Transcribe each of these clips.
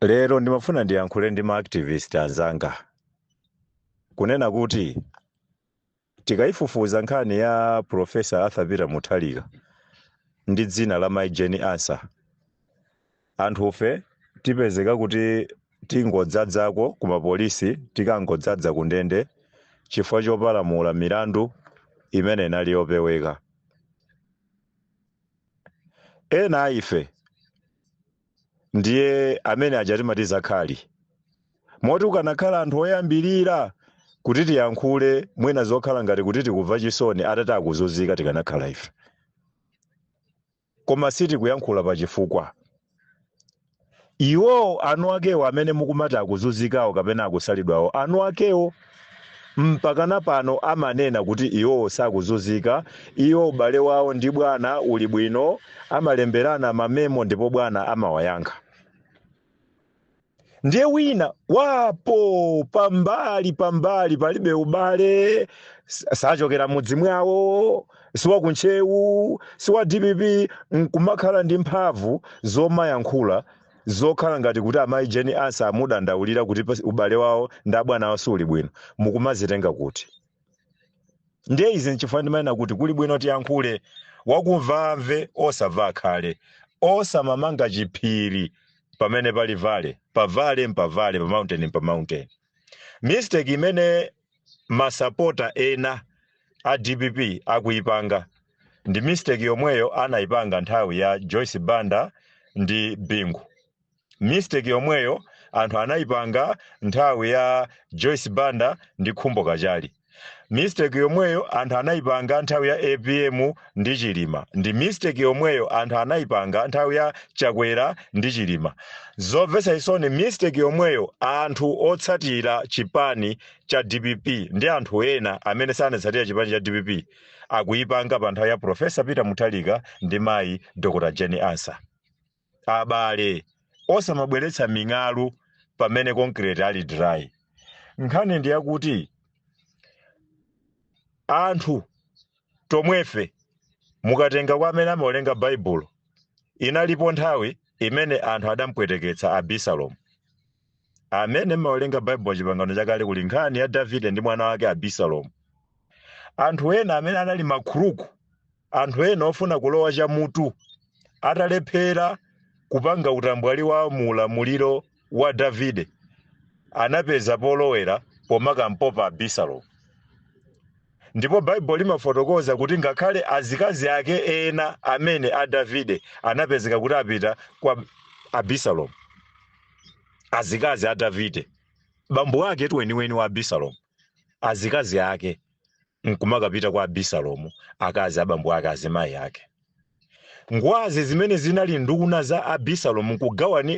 Lero ndimafuna ndiyankhule ndi ma activist anzanga kunena kuti tikayifufuza nkhani ya Professor Arthur Peter Mutharika ndi dzina la Mai Jane Ansah, anthufe tipezeka kuti tingodzadzako ku mapolisi, tikangodzadza ku ndende chifukwa chopalamula milandu imene inali yopeweka. Ena a ife ndiye amene aja timati zakhali, moti ukanakhala anthu oyambirira kuti tiyankhule mwina zokhala ngati kuti tikumva chisoni atati akuzunzika, tikanakhala ife, koma sitikuyankhula pachifukwa. Iwo anu akewo amene mukumati akuzunzikawo kapena akusalidwawo, anu akewo mpakana pano amanena kuti iwowo sakuzunzika, iwo ubale wawo ndi bwana uli bwino, amalemberana mamemo ndipo bwana amawayankha. Ndiye wina wapo pambali pambali palibe ubale, sachokera mudzi mwawo, siwa kuntchewu, siwa DPP, nkumakhala ndi mphamvu zomayankhula zokhala ngati kuti amayi Jane Ansah amudandaulira kuti ubale wawo ndi abwana awo suli bwino. Mukumazitenga kuti? Ndiye izi nchifukwa ndimanena kuti kuli bwino tiyankhule, wakumva amve, osamva akhale. Osamamanga chiphiri pamene pali valley, pa valley mpa valley, pa mountain mpa mountain. Mistake imene masapota ena a DPP akuyipanga ndi mistake yomweyo anayipanga nthawi ya Joyce Banda ndi Bingu. Mistake yomweyo anthu anayipanga nthawi ya Joyce Banda ndi Khumbo Kachali. Mistake yomweyo anthu anayipanga nthawi ya APM ndi Chilima. Ndi mistake yomweyo anthu anayipanga nthawi ya Chakwera ndi Chilima. Zomvetsa chisoni, mistake yomweyo anthu otsatira chipani cha DPP ndi anthu ena amene sanatsatira chipani cha DPP akuyipanga pa nthawi ya Professor Peter Mutharika ndi mayi Dr. Jane Ansah. Abale, osamabweretsa ming'alu pamene concrete ali dry. Nkhani ndi yakuti anthu tomwefe, mukatenga kwa amene amawerenga Baibulo, inalipo nthawi imene anthu adampweteketsa Abisalomu. Amene mmawerenga Baibulo, Chipangano Chakale, kuli nkhani ya Davide ndi mwana wake Abisalomu. Anthu ena amene anali makhuluku, anthu ena ofuna kulowa chamutu, atalephera kupanga utambwali wawo mu ulamuliro wa Davide, anapeza polowera pomakampopa Abisalomu. Ndipo Baibulo limafotokoza kuti ngakhale azikazi ake ena amene a Davide anapezeka kuti apita kwa Abisalomu. Azikazi a Davide, bambo ake weniweni wa Abisalomu, azikazi ake nkumakapita kwa Abisalomu, akazi abambo ake, azimayi ake. Ngwazi zimene zinali nduna za Abisalomu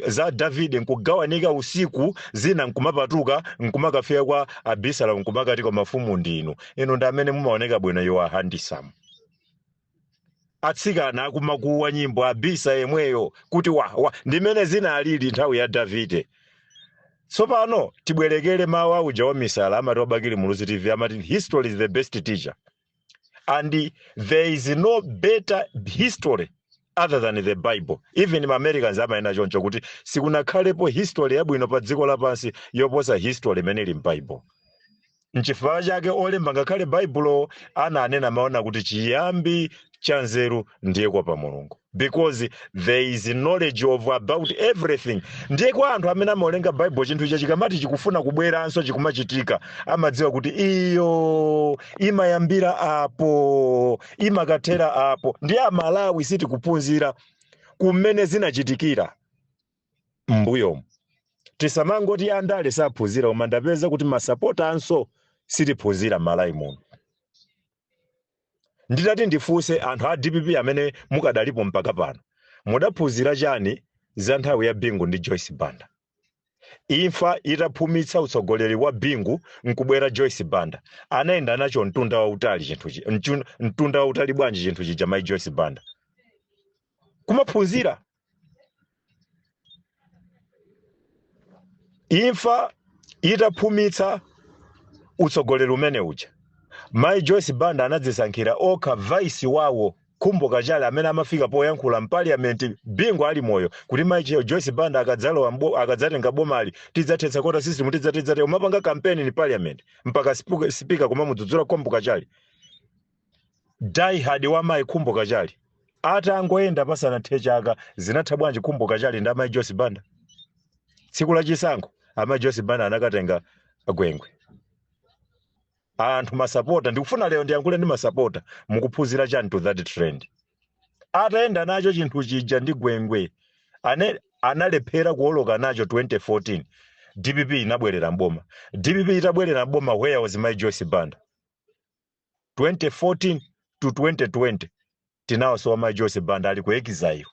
za Davide nkugawanika usiku, zina nkumapatuka nkumakafika kwa Abisalomu nkumakati, "Kwa mafumu ndinu, inu ndi amene mumaoneka bwino, you are handsome." Atsikana akumakuwa nyimbo Abisa yemweyo kuti wa wa. Ndimene zinalili nthawi ya Davide. Tsopano tibwerekere mawu auja wa misala amati wa Bakili Muluzi TV, amati history is the best teacher and there is no better history other than the Bible. Even ma Americans amayenda choncho kuti sikunakhalepo history yabwino pa dziko lapansi yoposa history imene ili m'Bible. Nchifukwa chake olemba ngakhale Baibulo ananena maona kuti chiyambi cha nzeru ndiye kuopa Mulungu, because there is knowledge of about everything. Ndiye kwa anthu amene amawerenga Bible, chinthu ichi chikamati chikufuna kubweranso, chikumachitika, amadziwa kuti iyo imayambira apo, imakathera apo. Ndiye Amalawi sitikuphunzira kumene zinachitikira m'mbuyomu. Tisamangoti andale saphunzira, koma ndapeza kuti masapotanso sitiphunzira m'Malawi muno. Nditati ndifunse anthu a DPP amene mukadalipo mpaka pano, mudaphunzira chani za nthawi ya Bingu ndi Joyce Banda? Imfa itaphumitsa utsogoleri wa Bingu nkubwera Joyce Banda, anayenda nacho mtunda wautali chinthuchi, mtunda wautali bwanji chinthu chija mayi Joyce Banda? Kumaphunzira. Imfa itaphumitsa utsogoleri umene uja, mayi Joyce Banda anadzisankhira okha vice wawo. Khumbo Kachali amene amafika poyankhula m'parliament, Bingu ali moyo, kuti Mai Joyce Banda akadzalowa akadzatenga bomali, tidzathetsa quota system, tidzatidzate, umapanga campaign in parliament mpaka speaker kumamudzudzula Khumbo Kachali. Diehard wa Mai Khumbo Kachali atangoyenda pasanathe chaka, zinatha bwanji Khumbo Kachali ndi Amayi Joyce Banda? Tsiku la chisankho Amayi Joyce Banda anakatenga gwengwe. Anthu masapota, ndikufuna lero ndiyankhule ndi masapota, mukuphunzira chani to that trend? Atayenda nacho chinthu chija ndi gwengwe, analephera kuwoloka nacho. 2014 DPP inabwerera mboma. DPP itabwerera mboma, where was Mai Joyce Banda? 2014 to 2020 tinawasowa Mai Joyce Banda, ali ku exile.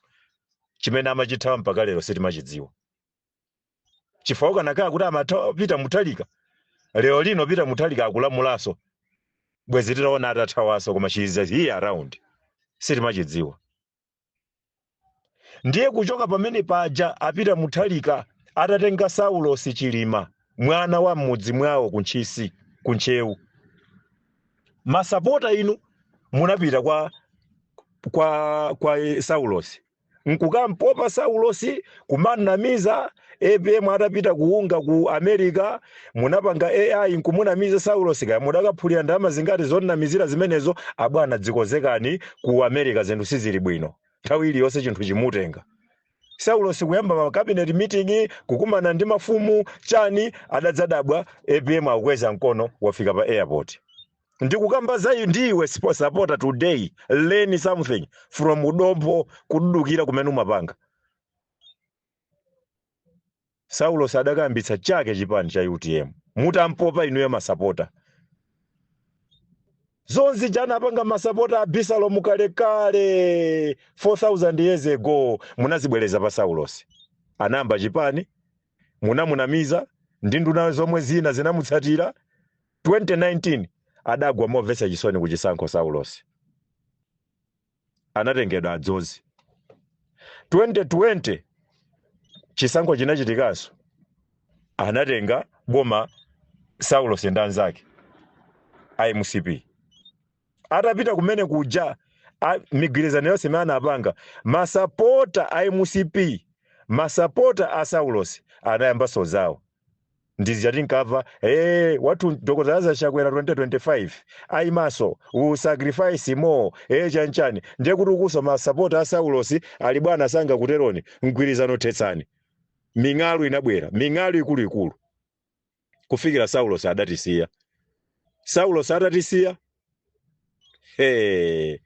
Chimene amachithawa mpaka lero sitimachidziwa, chifukwa kanakhala kuti amathawa Peter Mutharika, lero lino Peter Mutharika akulamulanso, bwezi titaona atathawanso. Koma she is here around, sitimachidziwa. Ndiye kuchoka pamene paja, apita Mutharika atatenga Saulos Chilima, mwana wa m'mudzi mwawo kuNtchisi, kuNtcheu, masapota inu munapita kwa Saulos nkukampopa Saulos, kumanamiza. APM atapita kuunga ku America, munapanga AI nkumunamiza Saulos. Kaya mudakaphulira ndalama zingati zonamizira zimenezo. Abwana, dzikozekani, ku America zinthu sizili bwino, nthawi iliyonse chinthu chimutenga Saulos. Kuyamba ma cabinet meeting, kukumana ndi mafumu, chani, adadzadabwa APM akukweza mkono, wafika pa airport. Ndikukamba za ndiwe supporter today, learn something from udombo kududukira kumene umapanga. Saulos adakayambitsa chake chipani cha UTM mutampopa inuyo masapota. Zonse chanapanga masapota Abisalomu kalekale 4000 years ago, munazibwereza pa Saulos. Anayamba chipani, munamunamiza ndi nduna zomwe zina zinamutsatira. 2019 adagwa momvetsa chisoni kuchisankho. Saulos anatengedwa adzozi. 2020 chisankho chinachitikanso, anatenga boma Saulos ndi anzake iMCP. Atapita kumene kuja, migwirizano yonse imene anapanga, masapota a MCP, masapota a Saulos anayambanso zawo. Ndizija tinkamva, hey, wathu Dr Lazarus Chakwera 2025 ayimaso, will sacrifice more, hey, chanchani. Ndiye kuti ukuso masapota a Saulos ali bwana sanga kuteroni, mgwirizano thetsani. Ming'alu inabwera, ming'alu ikuluikulu, kufikira Saulos adatisiya. Saulos atatisiya, hey,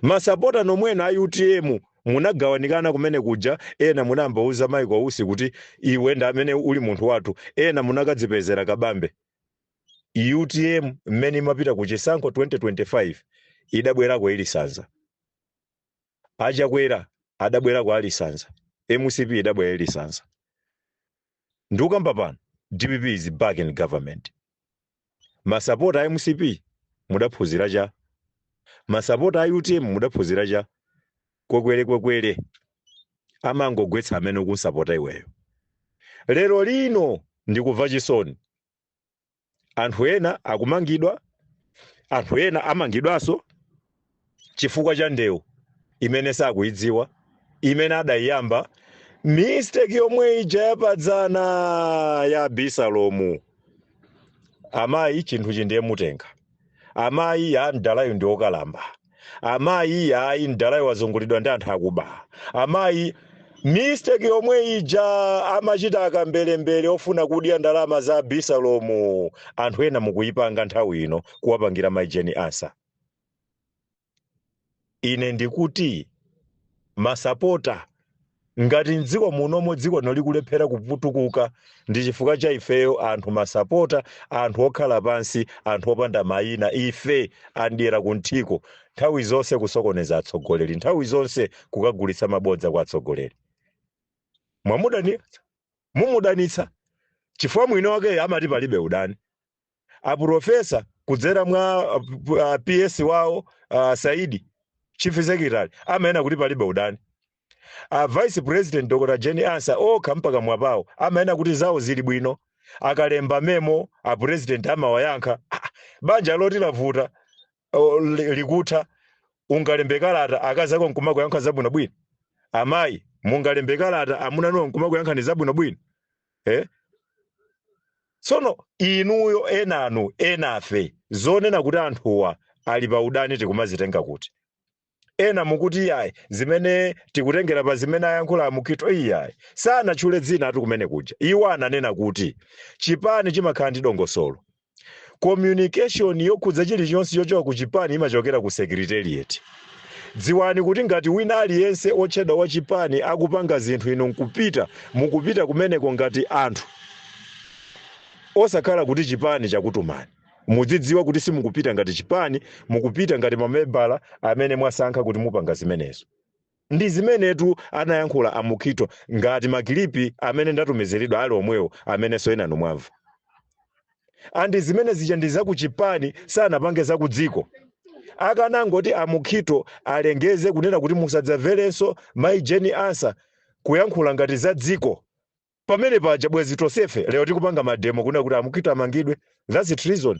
masapota nomwena a UTM munagawanikana kumene kuja. Ena munambauza Michael Usi kuti iwe ndi amene uli munthu wathu, ena munakadzipezera Kabambe. UTM mmene imapita ku chisankho 2025 idabwerako ili sanza. Achakwera adabwerako ali sanza, MCP idabwera ili sanza. Ndikukamba pano, DPP is back in government. Masapota a MCP mudaphunzira cha, masapota a UTM mudaphunzira cha. Kwekwere kwekwere amangogwetsa amene ukunsapota iweyo. Lero lino ndikubva chisoni, anthu ena akumangidwa, anthu ena amangidwanso chifukwa cha ndewu imene sakuidziwa, imene adayiyamba mistake yomwe ija yapadzana ya Abisalomu. Amayi, chinthuchi ndiye mutenga. Amayi, ya mdalayo ndi okalamba. Amayi, ayi, mdalayo wazungulidwa ndi anthu akuba. Amayi, mistake yomwe ija amachita akambelembere ofuna kudya ndalama za Abisalomu, anthu ena mukuyipanga nthawi ino kuwapangira Mai Jane Ansah. Ine ndikuti masapota, ngati mdziko munomo dziko lino likulephera kuputukuka, ndi chifukwa cha ifeyo anthu masapota, anthu okhala pansi, anthu opanda mayina, ife andyera kunthiko, nthawi zonse kusokoneza atsogoleri, nthawi zonse kukagulitsa mabodza kwa atsogoleri. Mwamudanitsa, mumudanitsa chifukwa mwini wake amati palibe udani. Aprofesa kudzera mwa PS wawo, Saidi, chief secretary, amayena kuti palibe udani. A vice president Dr Jane Ansah okha mpaka mwapawo amayena kuti zawo zili bwino, akalemba memo a president amawayankha. Ah, banja loti lavuta, likutha. Ungalembe kalata akazi ako nkumakuyankha zabwinobwino? Amayi, mungalembe kalata amunanuwo nkumakuyankhani zabwinobwino, eh? Tsono inuyo enanu, enafe, zonena kuti anthuwa ali pa udani tikumazitenga kuti? Ena mukuti iyayi, zimene tikutengera pa zimene ayankhula a Mukhito. Iyayi, sanatchule dzina atu kumene kuja. Iwo ananena kuti chipani chimakhala ndi dongosolo. Communication yokhudza chilichonse chochoka ku chipani imachokera ku secretariat. Dziwani kuti ngati wina aliyense otchedwa wa chipani akupanga zinthu, inu nkupita, mukupita kumeneko ngati anthu osakhala kuti chipani chakutumani, mudzidziwa kuti simukupita ngati chipani, mukupita ngati mamembala amene mwasankha kuti mupanga zimenezo. Ndi zimenetu anayankhula a Mukhito, ngati ma clip amene ndatumiziridwa ali omwewo amenenso enanu mwamva. Andi zimene zija ndi zakuchipani, sanapange zaku dziko. Akanangoti a Mukhito alengeze kunena kuti musadzamverenso mayi Jane Ansah kuyankhula ngati za dziko, pamene paja bwezi tonsefe lero tikupanga ma demo kunena kuti a Mukhito amangidwe. That's treason,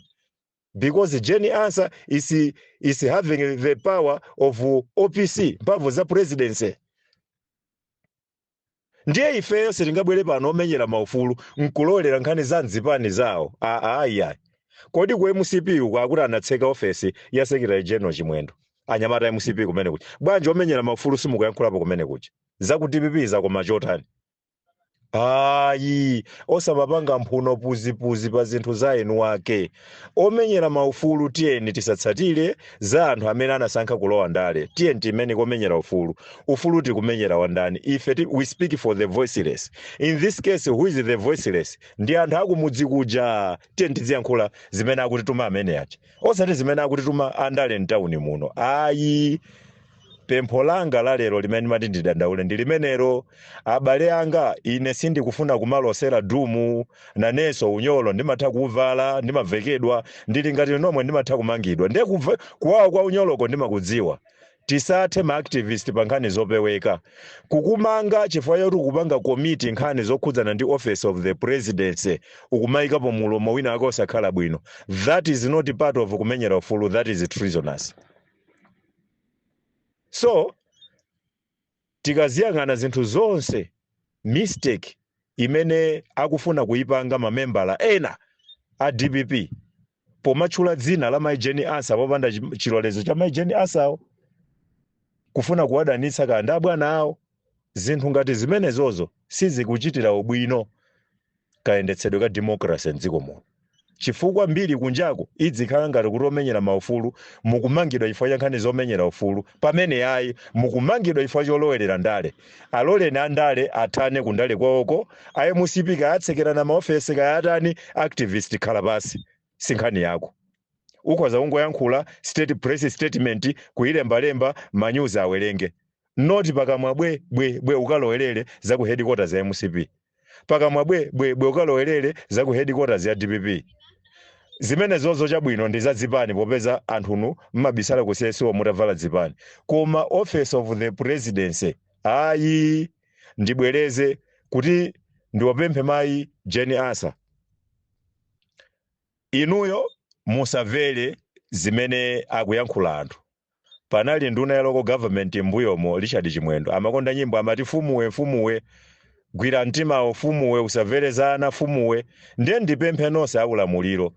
because Jane Ansah is having the power of OPC, mphamvu za presidency. Ndiye ifeyo sitingabwere pano omenyera maufulu nkulolera nkhani za mzipani zawo. Ayi. Kodi ku MCP uku akuti anatseka ofesi ya Secretary General Chimwendo, anyamata MCP kumene kuja, bwanji omenyera maufulu simukuyankhulapo kumene kuja? Za ku DPP zakoma chotani? Ayi, osamapanga mphuno puzipuzi pa zinthu za enu wake. Omenyera maufulu, tiyeni tisatsatire za anthu amene anasankha kulowa ndale. Tiyeni timene komenyera ufulu. Ufulu tikumenyera wandani? Ife we speak for the voiceless. In this case, who is the voiceless? Ndi anthu akumudzi kuja. Tiyeni tiziyankhula zimene akutituma amene aja, osati zimene akutituma andale mtawuni muno, ayi. Pempho langa la lero limene ndimati ndidandaule ndi limenelo, abale anga. Ine sindikufuna kumalosera doom. Nanenso unyolo ndimatha kuvala, ndimavekedwa, ndili ngati nomwe, ndimatha kumangidwa. Ndiye kuwawa kwa unyoloko ndimakudziwa. Tisathe ma activist pa nkhani zopeweka kukumanga chifukwa choti ukupanga komiti nkhani zokhudzana ndi Office of the Presidency, ukumayikapo mulomo wina wake osakhala bwino. That is not part of kumenyera ufulu, that is treasonous. So tikaziyang'ana zinthu zonse, mistake imene akufuna kuyipanga mamembala ena a DPP pomatchula dzina la Mai Jane Ansah popanda chilolezo cha Mai Jane Ansahwo, kufuna kuwadanitsa kanda abwana awo, zinthu ngati zimenezozo sizikuchitira ubwino kayendetsedwe ka democracy mdziko muno, chifukwa mbiri kunjako idzikhala ngati kuti omenyera maufulu mukumangidwa chifukwa cha nkhani zomenyera ufulu, pamene ayi, mukumangidwa chifukwa cholowerera ndale. Aloleni andale athane kundale kwawoko. A MCP kayatsekerana maofesi, kayatani, activist khala pasi, si nkhani yako. Ukhoza kungoyankhula state press statement, kuyilembalemba, manyuzi awerenge, not pakamwa bwe bwe bwe ukalowerere za ku headquarters ya MCP, pakamwa bwe bwe bwe ukalowerere za ku headquarters ya DPP. Zimene zozo chabwino ndi za zipani, popeza anthunu mmabisala ku CSO mutavala zipani, koma Office of the Presidency ayi. Ndibwereze kuti ndiwapemphe mayi Jane Ansah, inuyo musamvere zimene akuyankhula anthu. Panali nduna ya Local Government mbuyomo, Richard Chimwendo, amakonda nyimbo, amati, "Fumuwe, mfumuwe, gwira mtimawo, fumuwe, usamvere zana, fumuwe." Ndiye ndipemphe nonse aulamuliro,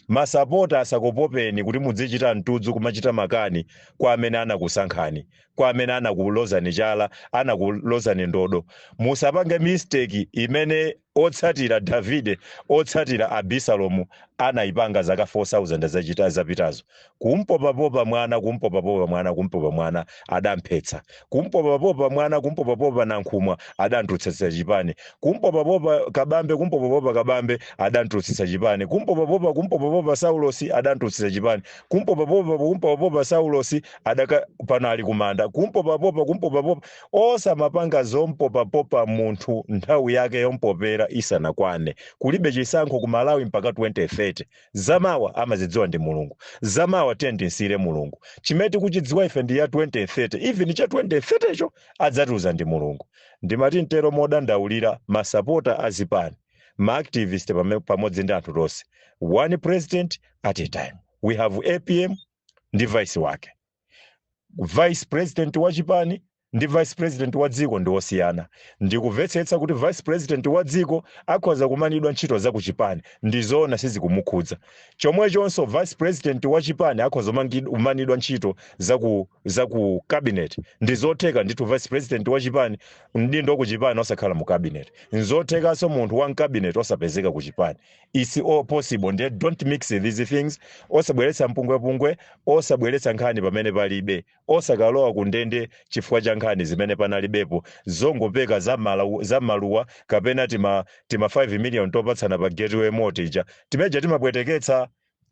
masapota asakupopeni kuti mudzichita mtudzu, kumachita makani kwa amene anakusankhani, kwa amene anakulozani chala, anakulozani ndodo. Musapange mistake imene otsatira Davide, otsatira Abisalomu anayipanga zaka 4000 zachita zapitazo: kumpopapopa mwana, kumpopapopa mwana, kumpopa mwana, adamphetsa; kumpopapopa mwana, kumpopapopa Nankhumwa, adantulutsitsa chipani; kumpopapopa Kabambe, kumpopapopa Kabambe, adantulutsitsa chipani; kumpopapopa, kumpopapopa Saulosi, adantulutsitsa chipani; kumpopapopa, kumpopapopa Saulosi, adaka pano ali kumanda; kumpopapopa, kumpopapopa. Osamapanga zompopapopa munthu nthawi yake yompopera isanakwane. Kulibe chisankho ku Malawi mpaka 2030. Zamawa amazidziwa ndi Mulungu. Zamawa tiye tinsire Mulungu. Chimene tikuchidziwa ife ndi ya 2030. Even cha 2030 cho adzatiuza ndi Mulungu. Ndimati mtero modandaulira masapota azipani, ma activist pamodzi ndi anthu tonse: one president at a time. We have APM ndi vice wake. Vice president wa chipani ndi vice president wa dziko ndi osiyana. Ndikumvetsetsa kuti vice president wa dziko akhoza kumanidwa ntchito za ku chipani, ndizoona, sizikumukhudza. Chomwechonso vice president wa chipani akhoza kumanidwa ntchito za ku cabinet, ndizotheka ndithu. Vice president wa chipani, mdindo ku chipani, osakhala mu cabinet, nzothekanso. Munthu wa cabinet osapezeka ku chipani, it's all possible. Ndiye don't mix these things. Osabweretsa mpungwepungwe, osabweretsa nkhani pamene palibe, osakalowa ku ndende chifukwa cha nkhani zimene panalibepo, zongopeka za maluwa kapena tima 5 million topatsana pa Gateway Mall ija timeja timapweteketsa.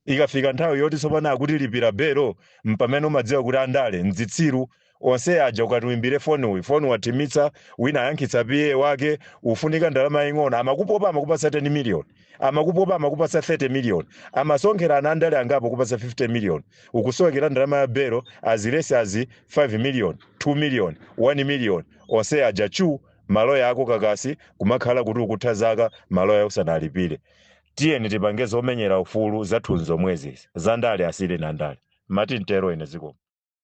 Ikafika nthawi yoti tsopano akuti lipira belo, mpamene umadziwa kuti andale mdzitsiru onse aja. Ukati uimbire foni, uyu foni wathimitsa, wina ayankhitsa PA wake, ufunika ndalama ing'ono, amakupopa amakupatsa 10 million, amakupopa amakupatsa 30 million, amasonkherana andale angapo kupatsa 50 million. Ukusowekera ndalama ya belo, azilesi azi 5 million, 2 million, 1 million, onse aja chu maloya ako kakasi kumakhala kuti ukutha zaka maloya usanalipire. Tiyeni tipange zomenyera ufulu zathu zomwezi, zandale asile na ndale. Mati mtero ine zikomo.